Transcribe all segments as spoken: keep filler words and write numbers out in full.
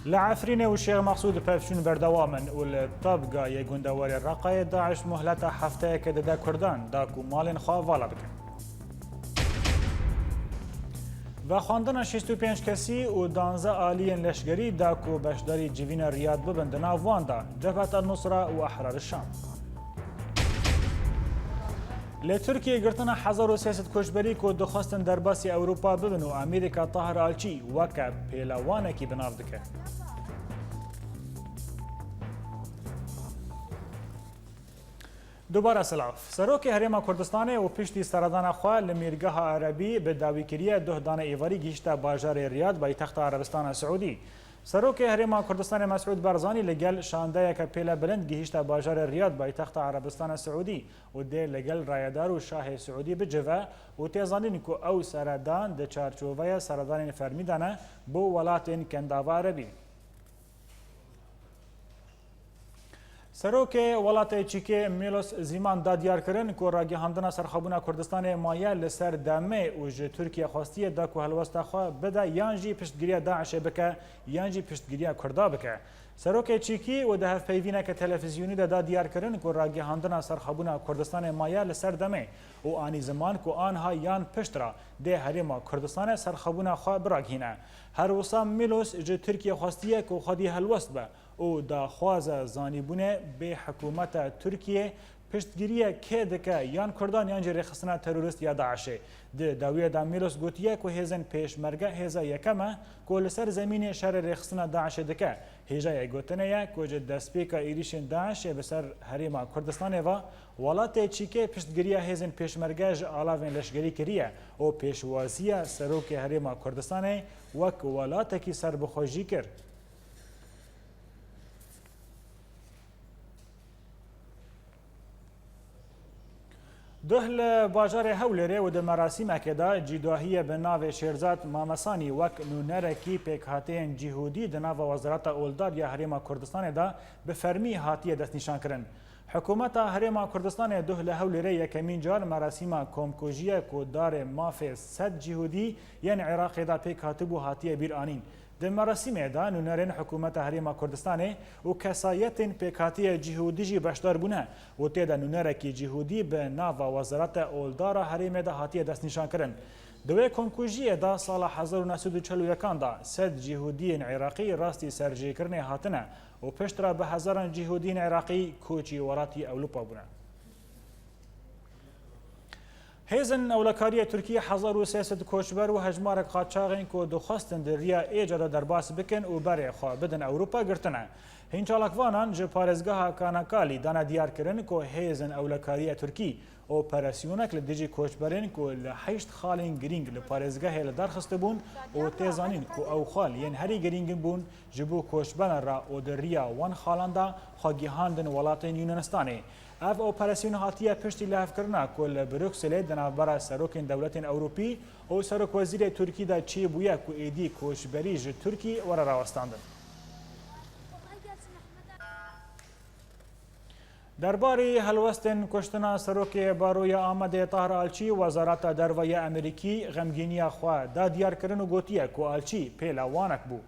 Li Efrînê û Şêx Mexsûd pevçûn berdewam in û li Tabga yê gundewarê Reqayê DAIŞ muhleta hefteyeke dide Kurdan, da ku malên xwe vala bikin. Vexwendina şêst û pênc kesî û danzdeh aliyên leşkerî da ku beşdarî civîna Riyad bibin di nav wan de Cebhet el Nusra û Ehrar Şam. Li Tirkiyê girtina hezar û sê sed koçberî ku dixwestin derbasî Ewropa bibin û Amerîka Tahir Alçî weke pêlewanekî bi nav dike. Dubare silav. Serokê Herêma Kurdistanê û piştî seredana xwe li Mîrgeha Erebî bi dawî kiriye, duh dane êvarî gihîşte bajarê Riyad, paytexta Erebistana Siûdî. Serokê Herêma Kurdistanê Mesûd Barzanî li gel şandeyeke pêle bilind gihîşte bajarê Riyad, paytexta Erebistana Siûdî û dê li gel rayedar û şahê Siûdî bicive û tê zanîn ku ew seredan di çarçoveya seredanên fermî de ne bo welatên Kendava Erebî. Serokê welatê Çîkê Milos Zeman da diyar kirin ku ragihandina serxwebûna Kurdistanê maye li ser demê û ji Tirkiye xwestiye da ku helwesta xwe bide yan jî piştgiriya DAIŞê bike yan jî piştgiriya Kurda bike. Serokê Çîkî û di hevpeyvîneke televîzyonî de da diyar kirin ku ragihandina serxwebûna Kurdistanê maye li ser demê û anî ziman ku anha yan pişt re dê Herêma Kurdistanê serxwebûna xwe biragihîne. Her wisa Milos ji Tirkiye xwestiye ku xwedî helwest be û daxwaza zanîbûnê bê hikûmeta Tirkiyê piştgiriye kê dike, yan Kurdan yan jî rêxistina terorîst ya DAIŞê. Di dawiyê de Milos gotiye ku hêzên Pêşmerge hêza yekem e ku li ser zemînê şerê rêxistina DAIŞê dike. Hêjayê gotinê ye ku ji destpêka êrîşên DAIŞê bi ser Herêma Kurdistanê ve welatê Çîkê piştgiriya hêzên Pêşmerge ji alavên leşkerî kiriye û pêşwaziya Serokê Herêma Kurdistanê wek welatekî serbixwe jî kir. Duh li bajarê Hewlêrê û di merasîmekê de cîdahiyê bi navê Şêrzad Mamesanî wek nûnerekî pêkhateyên cîhûdî di nava Wezareta Oldar ya Herêma Kurdistanê de bi fermî hatiye destnîşankirin. Hikûmeta Herêma Kurdistanê duh li Hewlêrê yekemîn car merasîma komkujiyê ku darê mafê sed cîhûdî yên Iraqê de pêk hatibû hatiye bîr anîn. Di merasîmê de nûnerên hikûmeta Herêma Kurdistanê û kesayetên pêkhatiye cîhûdî jî beşdar bûne û tê de nûnerekî cîhûdî bi nava Wezareta Oldara Herêmê de hatiye destnîşankirin. Di wê komkujiyê de sala hezar û neh sed û çel û yekan de sed cîhûdiyên Iraqî rastî serjêkirinê hatine û piştre bi hezaran cîhûdiyên Iraqî koçî welatî Ewropa bûne. Hêzên ewlekariyê Tirkî hezar û sê sed koçber û hejmarek qaçaxên ku dixwestin di riya êca de derbas bikin û berê xwe bidin Ewropa girtine. Hîn çalakvanan ji parêzgeha Kanakalî dane diyarkirin ku hêzên ewlekariyê Tirkî operasyonek li dijî koçberên ku li heşt xalên girîng li parêzgehê li dar xistibûn û tê zanîn ku ew xal yên herî girîngin bûn ji bo koçberan re û di riya wan xalan de xwe gihandin welatên Yunanistanê. Ev operasyon hatiye piştî lihevkirina ku li Brukselê di navbera serokên dewletên Ewropî û serokwezîrê Tirkî de çêbûye ku êdî koçberî ji Tirkî were rawestandin. Derbarê helwestên kuştina Serokê Baroya Amedê Tahir Alçî, Wezareta Derve ya Amerîkî xemgîniya xwe da diyarkirin û gotiye ku Alçî pêlewanek bû.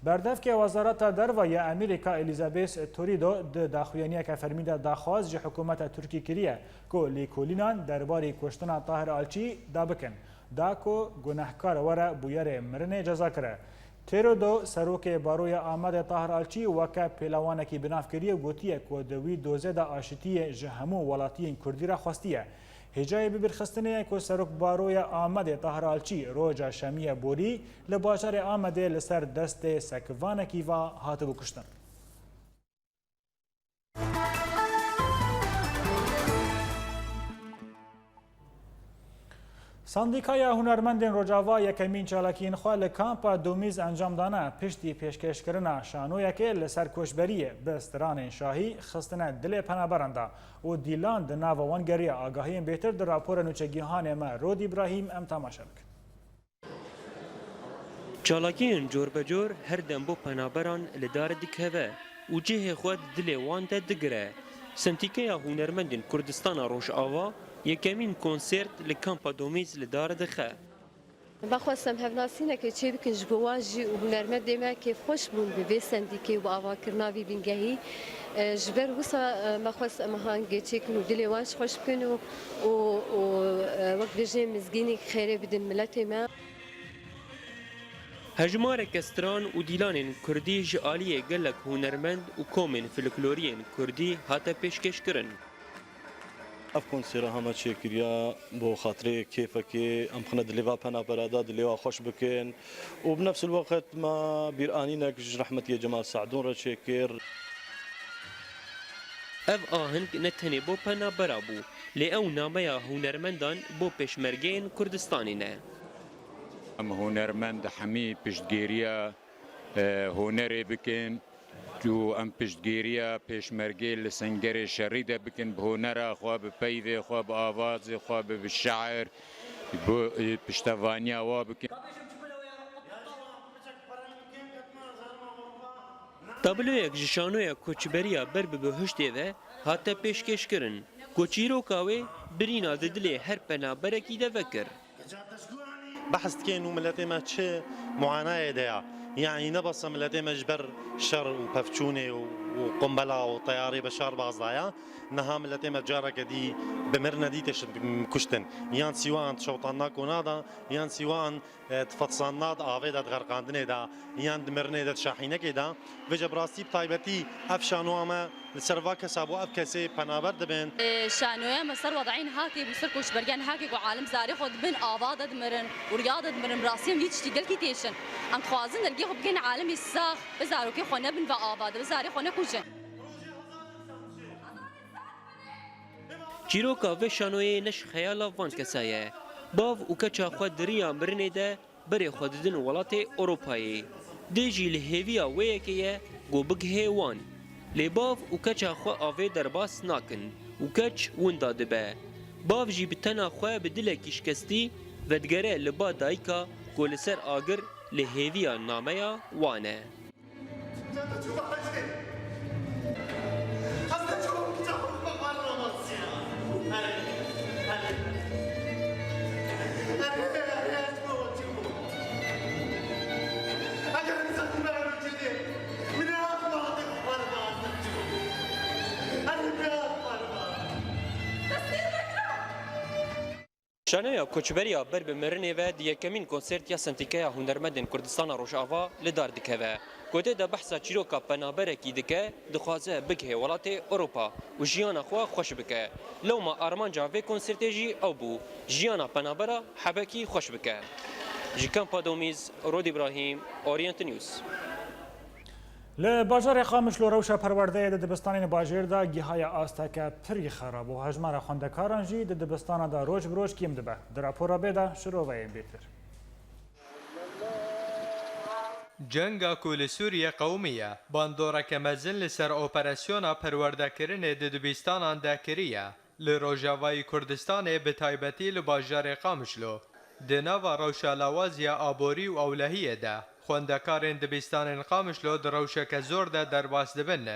Berdevkê Wezareta Derve ya Amerîka Elizabeth Torido di daxuyaniyeke fermî de daxwaz ji hikûmeta Tirkî kiriye ku lêkolînan derbarê kuştina Tahir Alçî da bikin, da ku gunehkar were bûyerê mirinê cezakire. Torido, serokê Baroya Amedê Tahir Alçî weke pêlewanekî bi nav kiriye û gotiye ku di wî dozê de aşitiyê ji hemû welatiyên Kurdî re xwestiye. Hêjayê bibîrxistinê ye ku Serok Baroya Amedê Tahir Alçî roja Şemiyê borî li bajarê Amedê li ser destê sekivanekî ve hatibû kuştin. Sendîkaya Hunermendên Rojava yekemîn çalakiyên xwe li Kampa Domîz encam dane. Piştî pêşkêşkirina şanoyekê li ser koçberiyê, bi stranên şahî xistine dilê penaberan de û dîlan di nava wan geriya. Agahiyên bêtir di rapora nûçegihanê me Rod Îbrahîm em temaşe bikin. Çalakiyên corbecor her dem bo penaberan li dar dikeve û cihê xwe di dilê wan de digire. Sendîkeya Hunermendên Kurdistana Rojava yekemîn konsert li Kampa Domîz li dar dixe. Me xwest em hevnasînekê çêbikin ji bo wan jî û hunermendê me kêfxweş bûn bi vê sendîkê û bi avakirina vî bingehî. E, ji ber wisa, e, me xwest em hangê çêkin û dilê wan ji xweş bikin û, û, û, e, wek bêjê mizgînî xêrê bidin miletê me. Hejmareke stran û dîlanên kurdî ji aliyê gelek hunermend û komên folkloriyên kurdî hate pêşkêşkirin. Ev konsêra heme çêkiriya bo xatirê kêfekê, em xine dilê va penabera da, dilê wa xweş bikin û bi nefsil weqt me bîranînek ji rehmetiyê Cemal Se'dûn re çêkir. Ev aheng ne tenê bo penabera bû, lê ew nameya hunermendan bo pêşmergeyên Kurdistanê ne. Em hunermend hemî piştgêriya, e, hunerê bikin. Û em piştgiriya pêşmergê li sengerê şerî de bikin, bi hunera xwe, bi peyvê xwe, bi avazê xwe, bi, bi şair, bi, e, piştevaniya we bikin. Tabloyek ji şanoya koçberiya ber bi bihuştê ve hate pêşkêşkirin, ku çîroka wê birîna di dilê her penaberekî de vekir. Behs dikên û miletê me çi muanayê de ya. Yanî ne bes e miletê me ji ber şer û pevçûnê û, û qumbela û teyarê Beşar Baz da ya. Niha miletê me careke dî bi mirine dî têşin kuştin. Yan sîwan şewtanna kona da, yan sîwan, e, di fetsanna di avê de, di xerqandinê de, yan di mirinê de, di şahînekê de. Vêce bi rastî bi taybetî ev şanoya me li ser va kesa bû, ev kesê penaber dibin. Şanoya me ser wedayî niha tê bû, ser koçberiya niha kê ku alim zarê xwe dibin, ava de dimirin û riya de dimirin. Bi rastî em vî tiştî gelkî têşin. Em dixwazin dergê xwe bikin alimê sax, bi zarokê xwe nebin ve ava de, bi zarê xwe nekujin. Çîroka vê şanoyê ne ji xeyala van kesa ye. Bav û keça xwe di riya mirinê de berê xwe didin welatê Ewropayê. Dê jî li hêviya wê yekê ye ku bigihê wan. Lê bav û keça xwe avê derbas nakin û keç winda dibe. Bav jî bi tena xwe bi dilekî şikestî vedigere li ba dayika ku li ser agir li hêviya nameya wan e. Şaneya koçberiya ber bi mirinê ve di yekemîn konsert ya Sendîkeya Hunermendên Kurdistana Rojava li dar dikeve, ku tê de behsa çîroka penaberekî dike, dixwaze bigihê welatê Ewropa û jiyana xwe xweş bike. Lewma armanca vê konsertê jî ew bû, jiyana penabera hebekî xweş bike. Ji Kampa Domîz, Rod Îbrahîm, Orient News. Li bajarê Qamişlo rewşa perwerdeyê di dibistanên bajêr de gihaye asteke pirî xerab û hejmara xwendekaran jî di dibistana de roj bi roj kêm dibe. Di rapora bê de şiroveyên bêtir. Cenga ku li Sûriye qewimiye, bandoreke mezin li ser operasyona perwerdekirinê di dibistanan de kiriye. Li Rojavayî Kurdistanê, bi taybetî li bajarê Qamişlo, di nava rewşa lawaz ya aborî û ewlehiyê de, xwendekarên dibistanên Qamişlo di rewşeke zor de derbas dibin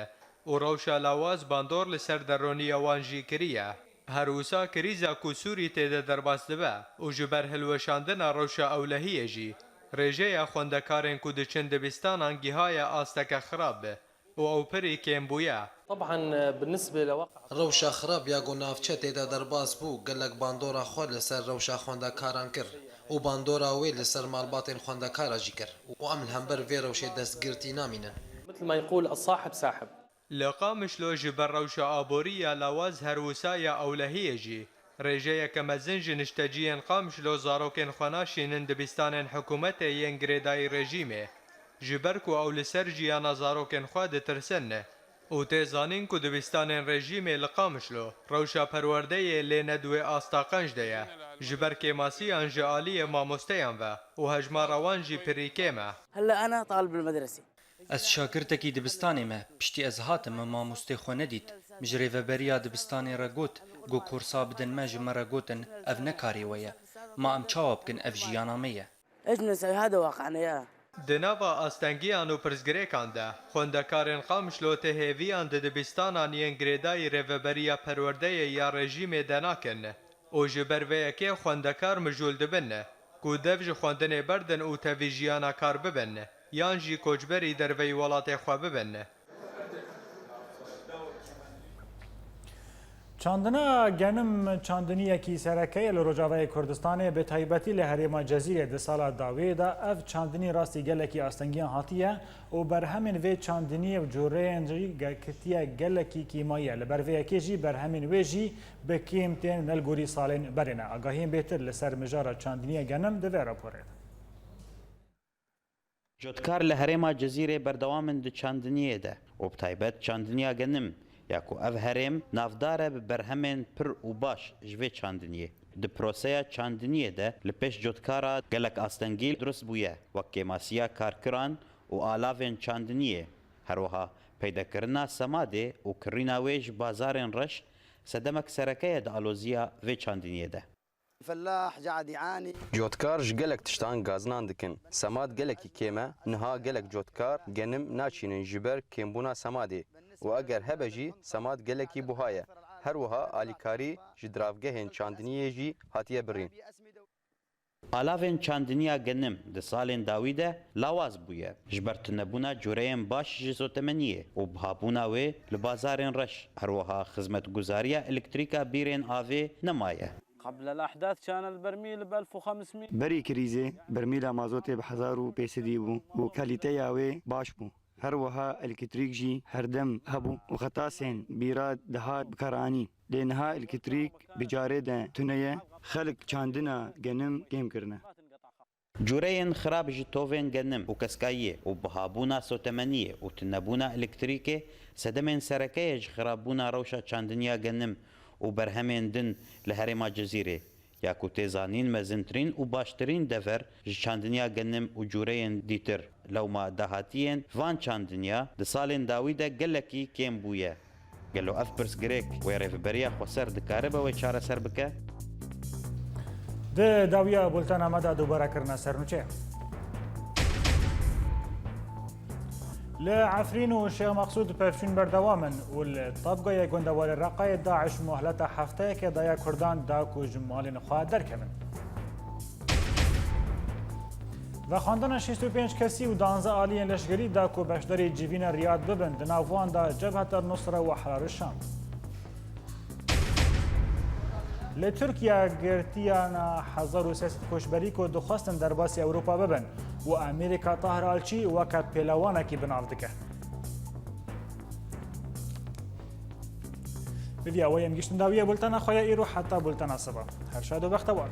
û rewşa lawaz bandor li ser deroniya wan jî kiriye. Her wisa krîza ku Sûrî tê de derbas dibe û ji ber hilweşandina rewşa ewlehiyê jî, rêjeya xwendekarên ku diçin dibistanan gihaye asteke xirab û ew pirî kêm bûye. طبعاً بالنسبة لواقع Rewşa xirab ya ku navçe tê de derbas bû, gelek bandora xwe li ser rewşa xwendekaran kir û bandora wê li ser malbatên xwendekara jî kir û em li hember vê rewşê destgirtî namînin. مثل ما يقول الصاحب ساحب. Li Qamişlo ji ber rewşa aborî ya lawaz her wisa ya ewlehiyê jî, rêjeyeke mezin ji nişteciyên Qamişlo zarokên xwe naşînin dibistanên hikûmetê yên girêdayî rejîmê, ji ber ku ew li ser jiyana zarokên xwe ditirsin û tê zanîn ku dibistanên rejîmê li Qamişlo rewşa perwerdeyê lê ne di wê asta qenc de ye, ji ber kêmasiyan ji aliyê mamosteyan ve û hejmara wan jî pirî kêm e. هلا أنا طالب بالمدرسة. Ez şagirtekî dibistanê me. Piştî ez hatim, min mamostê xwe nedît. Min ji rêveberiya dibistanê re got, got korsa bidin me, ji min re gotin, ev ne karê we ye. Ma em çawa bikin, ev jiyana me ye. ايش بدنا نسوي؟ هذا واقعنا يا. Di nava astengiyan û pirsgirêkan de, xwendekarên Qamişlo tê hêviyan di dibistanan yên girêdayî rêveberiya perwerdeyê ya rejîmê de nakin û ji ber vê yekê xwendekar mijûl dibin ku ku dev ji xwendinê berdin û tevî jiyana kar bibin, yan jî koçberî derveyî welatê xwe bibin. Çandina genim çandiniyekî sereke ye li Rojavayê Kurdistanê, bi taybetî li herêma Cezîrê di sala dawiyê de ev çandinî rastî gelekî astengiyan hatiye û berhemên vê çandiniyê û cûreyên jî ge-, ketiye gelekî kîmayî ye. Li ber vê yekê jî berhemên wê jî bi kêm tên ne li gorî salên berê ne. Agahiyên bêtir li ser mijara çandiniya genim di vê raporê de. Cotkar li herêma Cezîrê berdewam in di çandiniyê de û bi taybet çandiniya genim ya ku ev herêm navdar e bi berhemên pir û baş ji vê çandiniyê. Di proseya çandiniyê de li pêş cotkara gelek astengî dirust bûye, wek kêmasiya karkiran û alavên çandiniyê. Her wiha peydekirina semadê û kirîna wê ji bazarên reş sedemek sereke ye di aloziya vê çandiniyê de. الفلاح قاعد يعاني. Cotkar ji gelek tiştan gazinan dikin. Semad gelekî kêm e. Niha gelek cotkar genim naçînin ji ber kêmbûna semadê. Û eger hebe jî semad gelekî buha ye. Her wiha alîkarî ji diravgehên çandiniyê jî hatiye birîn. Alavên çandiniya genim di salên dawî de lawaz bûye. Ji ber tunebûna cûreyên baş ji sotemeniyê û bihabûna wê li bazarên reş, her wiha xizmetguzariya elektrîka bîrên avê nemaye. قبل الأحداث كان البرميل ب ألف وخمسمية. Berî krîzê bermîla mazotê bi hezar û pênc sedî bû û kalîteya wê baş bû. Her wiha elektrîk jî herdem hebû û xetasên bîra dihat bikaranîn. Lê niha elektrîk bi carê de tune ye, xelk çandina genim kêm kirine. Cûreyên xirab ji tovên genim û keskayiyê û bihabûna sotemeniyê û tunebûna elektrîkê sedemên sereke ye ji xirabûna rewşa çandiniya genim û berhemên din li herêma Cizîrê, ya ku tê zanîn mezintirîn û baştirîn dever ji çandiniya genim û cûreyên dîtir. Lewma dahatiyên van çandiniya di salên dawî de gelekî kêm bûye. Gelo ev pirsgirêk wê rêveberiya xweser dikaribe wê çareser bike? Di dawiya bultena me de dubare kirine sernûçeyan. Li Efrîn û Şêx Mexsûd pevçûn berdewam in û li Tabgayê gundewarê Reqayê DAIŞ mohleta hefteyekê daye Kurdan da ku ji malên xwe derkevin. Vexwendina şêst û pênc kesî û duwazdeh aliyên leşgerî da ku beşdarî civîna Riyad bibin, di nav wan de Cebhet el Nusre û Ehrar Şam. Li Tirkiye girtiyana hezar û sê sed koçberî ku dixwestin derbasî Ewropa bibin û Amerîka Tahir Alçî weke pêlewanekî bi nav dike. Bi vî awayê em gihîştin dawiyê bultena xwe ya îro, heta bultena siba. Her şad û bextewar.